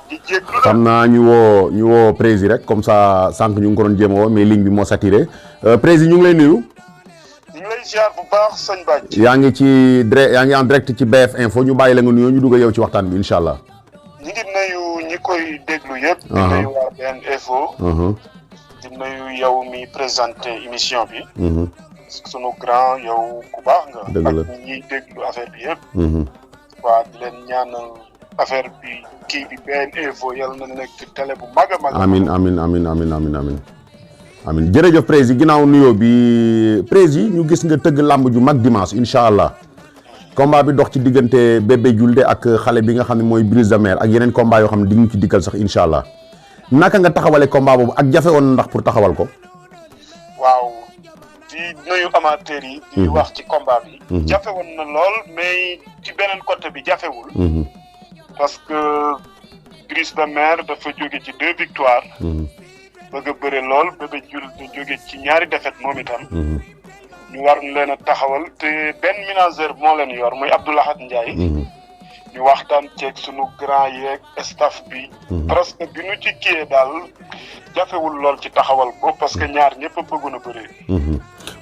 di jéglu xam naa ñu woo président rek comme ça sànq ñu ngi ko doon jéem a woo mais ligne bi moo saturé président ñu ngi lay nuyu. ñu ngi lay ziar bu baax sëñ Badji. yaa ngi en direct ci BF Info ñu bàyyi la nga nuyoo ñu dugg yow ci waxtaan bi incha allah. ñu ngi nuyu ñi koy déglu yëpp. di nuyu waa BF Info. di nuyu yow mi présenté émission bi. sunu grand yow ku baax nga. dëgg la ak ñiy déglu affaire bi yëpp. waa di leen ñaanal affaire bi kii bi BF Info yàlla na nekk télé bu mag a mag. amiin jërëjëf président ginnaaw nuyoo bi président ñu gis nga tëgg làmb ju mag dimanche incha allah combat bi dox ci diggante Bébé Diouldé ak xale bi nga xam ne mooy Brise de Mer ak yeneen combat yoo xam ne di ñu ci dikkal sax incha allah naka nga taxawale combat boobu ak jafe woon ndax pour taxawal ko. waaw di nuyu amateurs yi. di wax ci combat bi. jafe woon na lool mais ci beneen côté bi jafewul. parce que Brise de Mer dafa jóge ci 2 victoires. bëgg a bëre lool Bébé Diouldé jóge ci ñaari défaite moom itam. ñu war leen a taxawal te benn ménageur moo leen yor muy Abdoulahat Ndiaye. ñu waxtaan ceeg sunu grand yeeg staff bi. presque bi ñu ci kiyee daal jafewul lool ci taxawal ko parce que ñaar ñëpp a bëggoon a bëree.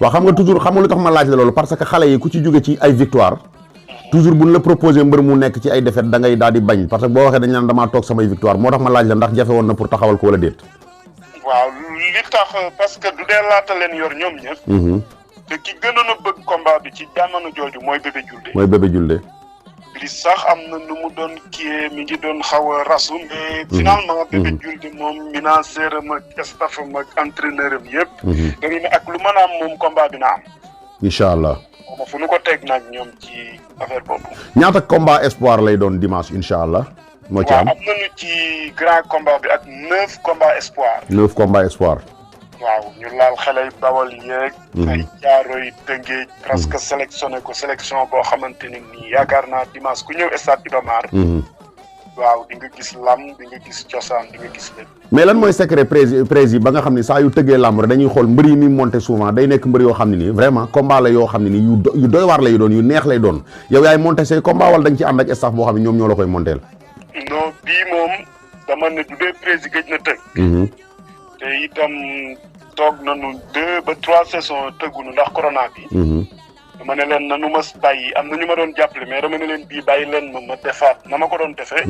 waaw xam nga toujours xam nga lu tax ma laaj la loolu parce que xale yi ku ci jóge ci ay victoire. toujours buñ la proposé mbër mu nekk ci ay défaite da ngay daal di bañ parce que boo waxee dañ naan damaa toog samay victoire moo tax ma laaj la ndax jafe woon na pour taxawal ko wala déet. waaw li tax parce que du dee laata leen yor ñoom ñëpp. te ki gënoon a bëgg combat bi ci jamono jooju mooy Bébé Diouldé. Brise sax am na nu mu doon kii mi ngi doon xaw a rasu. mais finalement Bébé Diouldé moom ménageur am ak staff am ak entraîneur am yëpp. da ngay ne ak lu mën a am moom combat bi na am. incha allah. moom fu nu ko teg nag ñoom ci affaire boobu. ñaata combat espoir lay doon dimanche incha allah. moo ci am waaw am nañu ci grand combat bi ak 9 combats espoir. 9 combats espoir. waaw ñu laal xale yu bawal yeeg. ay jaaro yi tëngéej. presque sélectionné ko sélection boo xamante ne nii yaakaar naa dimanche ku ñëw stade Iba Mar. waaw di nga gis lam di nga gis cosaan di nga gis lépp. mais lan mooy secret prési ba nga xam ne saa yu tëggee làmb rek dañuy xool mbër yi muy monté souvent day nekk mbër yoo xam ne nii vraiment combat la yoo xam ne nii yu doy waar lay doon yu neex lay doon yow yaay monté say combat wala dañ ci ànd ak staff boo xam ne ñoom ñoo la koy montéel. non bii moom dama ne du dee prési gëj na tëgg. te itam toog nañu 2 ba 3 saisons tëggunu ndax corona bi. dama ne leen nanu ma bàyyi am na ñu ma doon jàppale mais dama ne leen bii bàyyi leen ma defaat na ma ko doon defee.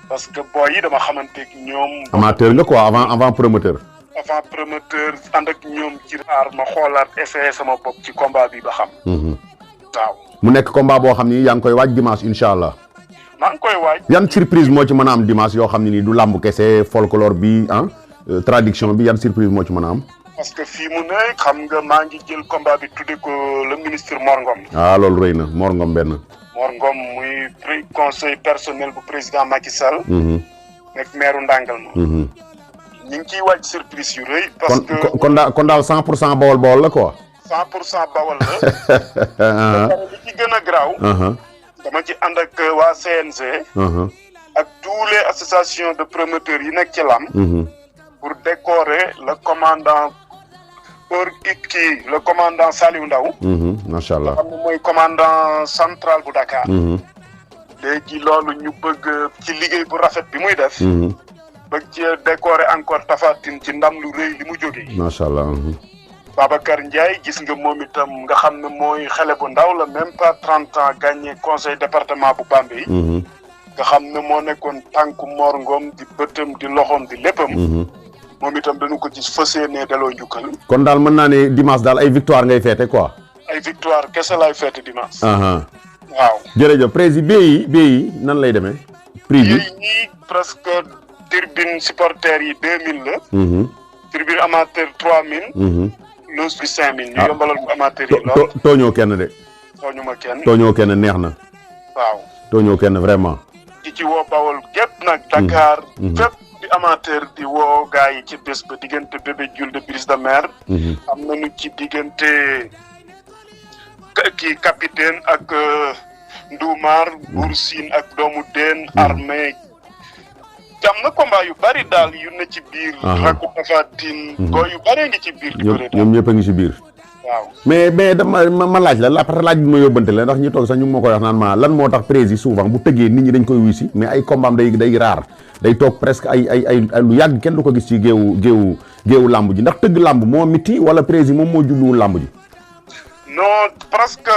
parce que booy yi dama xamanteeg ñoom. amateur nga quoi avant promoteur. avant promoteur ànd ak ñoom ci aar ma xoolaat essayé sama bopp ci combat bi ba xam. waaw. mu nekk combat boo xam ni yaa ngi koy waaj dimanche incha allah. maa ngi koy waaj. yan surprise moo ci mën a am dimanche yoo xam ne nii du làmb kese folklore bi traduction bi yan surprise moo ci mën a am. parce que fii mu ne xam nga maa ngi jël combat bi tudde ko le ministre Mor Ngom. loolu rëy na Mor Ngom benn. Mor Ngom muy conseil personnel bu président Macky Sall. nekk maire Ndangal ma. ñu ngi ciy waaj surprise yu rëy. parce que kon daal 100% bawol la quoi. 100% bawol la. li ci gën a garaaw. dama ci ànd ak waa CNG. ak tous les associations de promoteurs yi nekk ci lam. pour décorer le commandant le commandant Saliou Ndaw. macha allah xam ne mooy commandant central bu Dakar. léegi loolu ñu bëgg ci liggéey bu rafet bi muy def. bëgg ci décorer encore Tapha Tine ci ndam lu rëy li mu jógee. macha allah. Babacar Ndiaye gis nga moom itam nga xam ne mooy xale bu ndaw la même pas 30 ans gagné conseil département bu Bambey. nga xam ne moo nekkoon tànku Mor Ngom di bëtam di loxoom di léppam. moom itam dañu ko gis fas yéenee daloo njukkal. kon daal mën naa ne dimanche daal ay victoire ngay feete quoi. ay victoire kese laay feete dimanche. waaw. jërëjëf président bi nan lay demee. prix bi ñii presque tribune supporter yi 2000 la. tribune amateur 3000. loge bi 5000. ñu yombalal ko amateur yi lool. tooñoo kenn de. tooñoo kenn neex na. waaw. tooñoo kenn vraiment. ci woo Bawol gépp nag. Dakar fépp. amateur di woo gars yi ci bés ba diggante Bébé Diouldé Brise de Mer. am nañu ci diggante kii capitaine ak Ndoumar Bour Sine ak doomu Deen armée am na combat yu bari daal yu ne ci biir. rakku Tapha Tine boo yu bari ngi ci biir. ñoom ñëpp a ngi ci biir. waaw. mais dama ma laaj la parce que laaj bi ma yóbbante la ndax ñi toog sax ñu ngi ma koy wax naan ma lan moo tax président souvent bu tëggee nit ñi dañ koy wuy si mais ay combat am day raar day toog presque ay lu yàgg kenn du ko gis ci géewu làmb ji ndax tëgg làmb moo miti wala président moom moo jubluwul làmb ji. non presque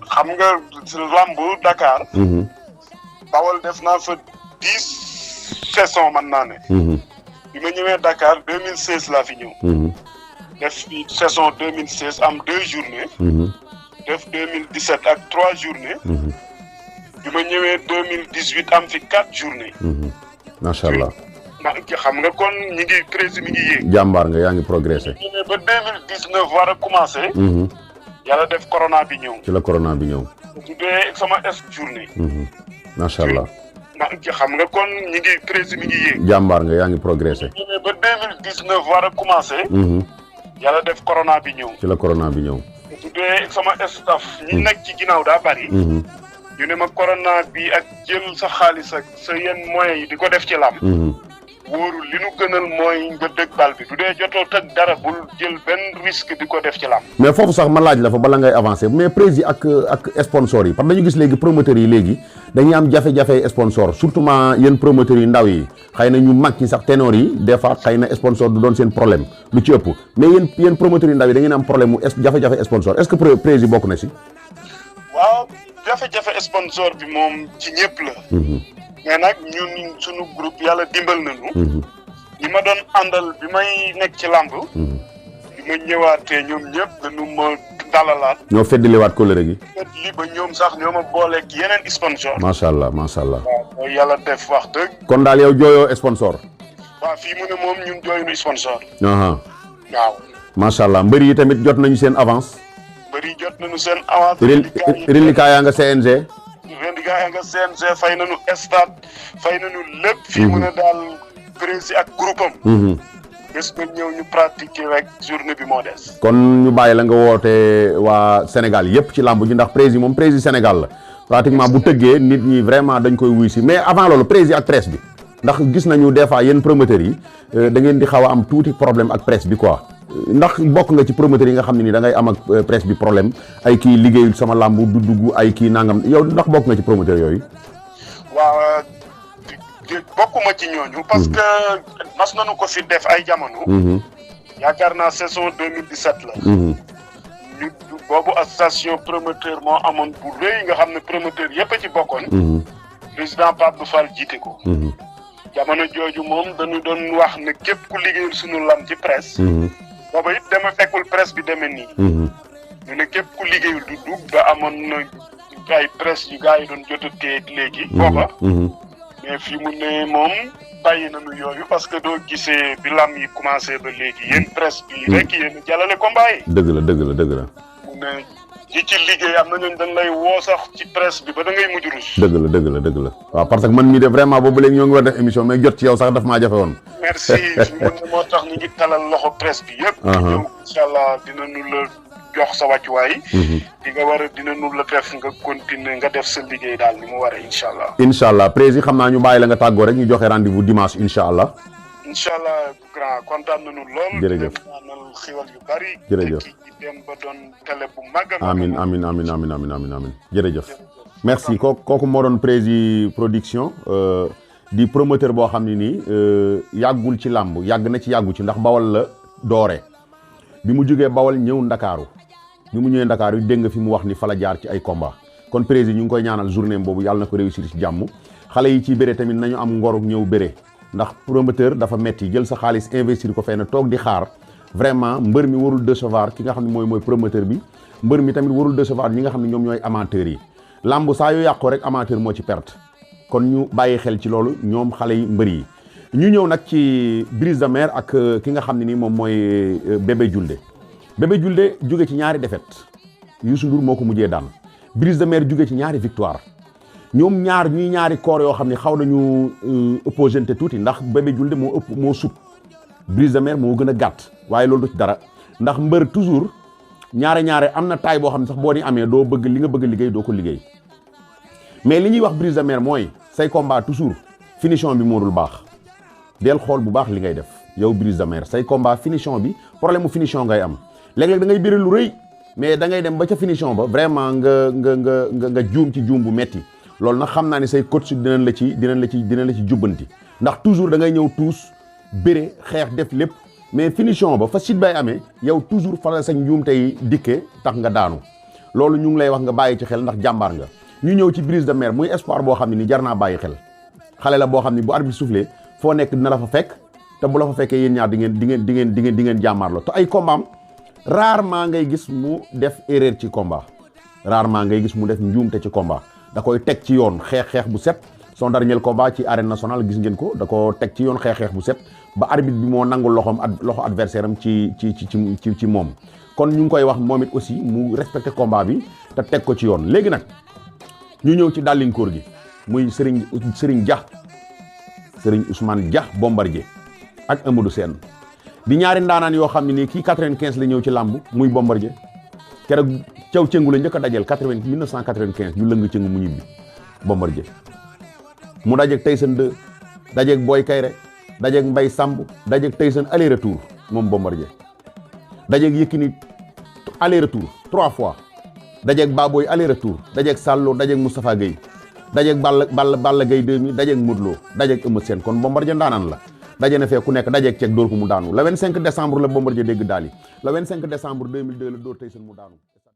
xam nga làmb Dakar. Bawol def naa fa 10 saisons mën naa ne. bi ma ñëwee Dakar 2016 laa fi ñëw. def saison 2016 am 2 journées. def 2017 ak 3 journées. bi ma ñëwee 2018 am fi 4 journées. macha allah. xam nga kon ñi ngi président mi ngi yéeg. jàmbaar nga yaa ngi progressé. ñu ñëwee ba 2019 war a commencé. yàlla def corona bi ñëw. ci la corona bi ñëw. tuddee sama journée. macha allah. xam nga kon ñi ngi président mi ngi yéeg. jàmbaar nga yaa ngi progressé. ñu ñëwee ba 2019 war a commencé. yàlla def corona bi ñëw. ci la corona bi ñëw. tuddee sama staff ñi nekk ci ginnaaw daa bari. ñu ne ma corona bi ak jël sa xaalis ak sa yenn moyens yi di ko def ci làmb. wóorul li nu gënal mooy nga dëgg bal bi du dee jotoo tëgg dara bul jël benn risque di ko def ci làmb. mais foofu sax ma laaj la fa bala ngay avancer mais président ak sponsor yi parce que dañu gis léegi promoteurs yi léegi dañuy am jafe-jafe sponsor surtout yéen promoteurs yi ndaw yi xëy na ñu mag ñi sax ténor yi des fois xëy na sponsor du doon seen problème lu ci ëpp mais yéen promoteurs yi ndaw yi da ngeen am problème mu jafe-jafe sponsor est-ce que président bokk na si. waaw jafe-jafe sponsor bi moom ci ñëpp la. mais nag ñun suñu groupe yàlla dimbal nañu. ñi ma doon àndal bi may nekk ci làmb. bi ma ñëwaatee ñoom ñëpp dañu ma dalalaat. ñoo feddaliwaat kóllëre gi. li ba ñoom sax ñoo ma booleeg yeneen sponsor. macha allah macha allah. waaw yàlla def wax dëgg. kon daal yow jooyoo sponsor. waaw fii mu ne moom ñun jooyuñu sponsor. waaw. macha allah mbër yi tamit jot nañu seen avance. mbër yi jot nañu seen avance. reliquat yaa nga CNG. yaa nga CNG fay nañu stade fay nañu lépp. fii mu ne daal président ak groupe am. bés ba ñëw ñu pratiquer rek journée bi moo des. kon ñu bàyyi la nga woote waa Sénégal yépp ci làmb ji ndax président moom président Sénégal la pratiquement bu tëggee nit ñi vraiment dañ koy wuy si mais avant loolu président ak presse bi ndax gis nañu des fois yéen promoteurs yi da ngeen di xaw a am tuuti problème ak presse bi quoi ndax bokk nga ci promoteurs yi nga xam ne ni da ngay am ak presse bi problème ay kii liggéeyul sama làmb du dugg ay kii nangam yow ndax bokk nga ci promoteurs yooyu. waaw bokkuma ci ñooñu. parce que mas nañu ko fi def ay jamono. yaakaar naa saison 2017 la. ñu boobu association promoteur moo amoon bu rëy nga xam ne promoteur yëpp a ci bokkoon. président Pape Fall jiite ko. jamono jooju moom dañu doon wax ne képp ku liggéeyul sunu lam ci presse. booba it dama fekkul presse bi demee nii. ñu ne képp ku liggéeyul du dugg ba amoon na ay presse yu gars yi doon jot a téye léegi. booba. mais fii mu ne moom bàyyi nañu yooyu parce que doo gisee bi lam yi commencé ba léegi yéen presse bi rek yéen jàllale combat yi. dëgg la. mu ne ñi ci liggéey am na ñooñu dañ lay woo sax ci presse bi ba da ngay mujj rus. dëgg la waaw parce que man mii de vraiment boobu léegi ñoo ngi war def émission mais jot ci yow sax daf maa jafe woon. merci moo tax ñu ngi talal loxo presse bi yëpp. ñëw incha allah dinañu la jox sa wàccuwaay. di nga war a dinañu la def nga continuer nga def sa liggéey daal ni mu waree incha allah. incha allah président xam naa ñu bàyyi la nga tàggoo rek ñu joxe rendez-vous dimanche incha allah. incha allah grand kontaan nañu lool. jërëjëf ñaanal xiwal yu bari. jërëjëf dem ba doon télé bu mag a amiin jërëjëf merci kooku moo doon président production di promoteur boo xam ne nii yàggul ci làmb yàgg na ci yàggu ci ndax bawal la doore bi mu jógee bawal ñëw ndakaaru bi mu ñëwee ndakaaru dégg nga fi mu wax ni fa la jaar ci ay combat kon président ñu ngi koy ñaanal journée boobu yàlla na ko réussir ci jàmm xale yi ci bëre tamit nañu am ngoru ñëw bëre ndax promoteur dafa metti jël sa xaalis investir ko fenn toog di xaar vraiment mbër mi warul décevoir ki nga xam ne mooy promoteur bi mbër mi tamit warul décevoir ñi nga xam ne ñoom ñooy amateurs yi lamb saa yu yàqoo rek amateur moo ci perte kon ñu bàyyi xel ci loolu ñoom xale yi mbër yi ñu ñëw nag ci Brise de Mer ak ki nga xam ne ni moom mooy Bébé Diouldé jóge ci ñaari défaite Youssou Ndour moo ko mujjee daan Brise de Mer jóge ci ñaari victoire ñoom ñaari corps yoo xam ne xaw nañu opposante tuuti ndax Bébé Diouldé moo sut Brise de Mer moo gën a gàtt waaye loolu du ci dara ndax mbër toujours ñaare am na taay boo xam ne sax boo ni amee doo bëgg li nga bëgg liggéey doo ko liggéey mais li ñuy wax Brise de Mer mooy say combat toujours finition bi moo dul baax del xool bu baax li ngay def yow Brise de Mer say combat finition bi problème mu finition ngay am léeg-léeg da ngay bëri lu rëy mais da ngay dem ba ca finition ba vraiment nga juum ci juum bu metti loolu nag xam naa ni say coach dinañ la ci jubbanti ndax toujours da ngay ñëw tuus bëre xeex def lépp mais finition ba fa sit bay amee yow toujours fa la sa njuum tey dikkee tax nga daanu loolu ñu ngi lay wax nga bàyyi ci xel ndax jàmbaar nga ñu ñëw ci Brise de Mer muy espoir boo xam ne ni jar naa bàyyi xel xale la boo xam ne bu arbitre soufflé foo nekk dina la fa fekk te bu la fa fekkee yéen ñaar di ngeen jàmmaarloo te ay combat am rarement ngay gis mu def erreur ci combat rarement ngay gis mu def njuumte ci combat da koy teg ci yoon xeex bu set son dernier combat ci arène nationale gis ngeen ko da ko teg ci yoon xeex bu set ba arbitre bi moo nangul loxo adversaire am ci moom kon ñu ngi koy wax moom it aussi mu respecté combat bi te teg ko ci yoon léegi nag ñu ñëw ci dàllinkoor gi muy Serigne Ousmane Dia Bombardier ak Amadou Sène di ñaari ndaanaan yoo xam ne nii kii 95 la ñëw ci làmb muy Bombardier keroog caw cëngu la njëkk a dajeel 1995 ñu lëng cëngu mu ñibbi Bombardier mu dajeeg Tyson 2 dajeeg Boy Kayre dajeeg Mbay Samb dajeeg Tyson aller retour moom Bombardier dajeeg Yékini aller retour 3 fois dajeeg Baboy aller retour dajeeg Sallo dajeeg Moustapha Gueye dajeeg Balla Gaye 2000 dajeeg Modou Lo dajeeg Eumeu Sène kon Bombardier ndaanaan la daje na fee ku nekk dajeeg ceeg dóor ko mu daanu le 25 décembre la Bombardier dégg daal yi le 25 décembre 2002 la dóor Tyson mu daanu